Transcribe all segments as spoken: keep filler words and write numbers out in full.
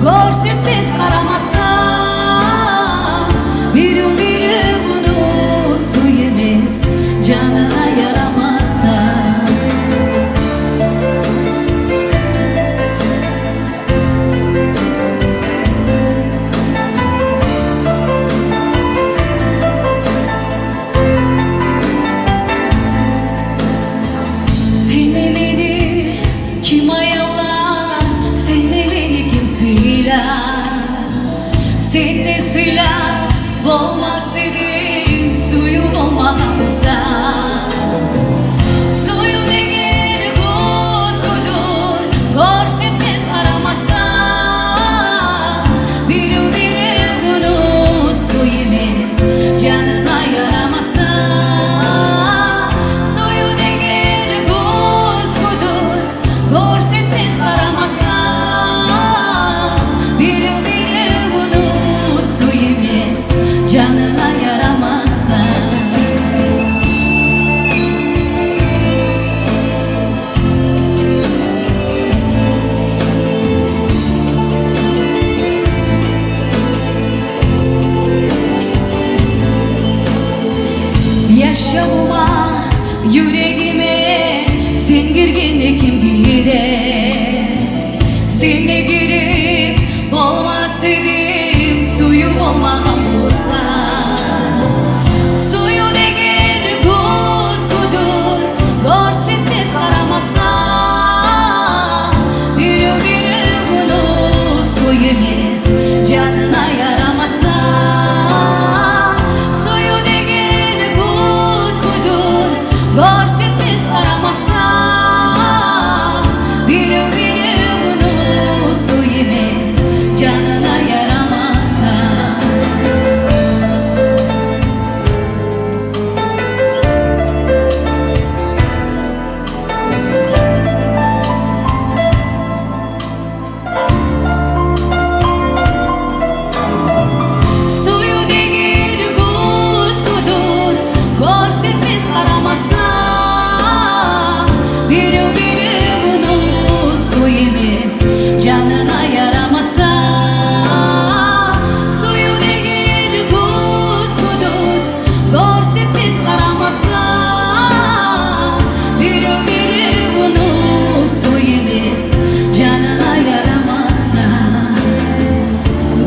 Гёрсетмес, къарамаса, бирев-биревню сюймес, жанына ярамаса. Сени мени ким аявлар, сени мени ким сыйлар? Сени сыйлап болмас эдим, сююв болмагъан буса. Сююв деген гюзгюдюр, гёрсетмес, къарамаса, бирев-биревню сюймес, жанына ярамаса. Сююв деген гюзгюдюр, гёрсетмес, къарамаса, бирев-биревню сюймес, жанына ярамаса. Яшавума, юрегиме сен гиргенде ким гире? Сен де гирип болмас эдим, сююв болмагъан буса. Сююв деген гюзгюдюр, гёрсетмес, къарамаса, бирев-биревню сюймес, жанына ярамаса. Сююв деген гюзгюдюр, гёрсетмес, къарамаса, бирев-биревню сюймес, жанына ярамаса. Сююв деген гюзгюдюр, гёрсетмес, къарамаса, бирев-биревню сюймес, жанына ярамаса. Сююв деген гюзгюдюр, гёрсетмес, къарамаса, бирев-биревню сюймес, жанына ярамаса.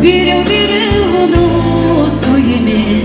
Бирев-биревню сюймес,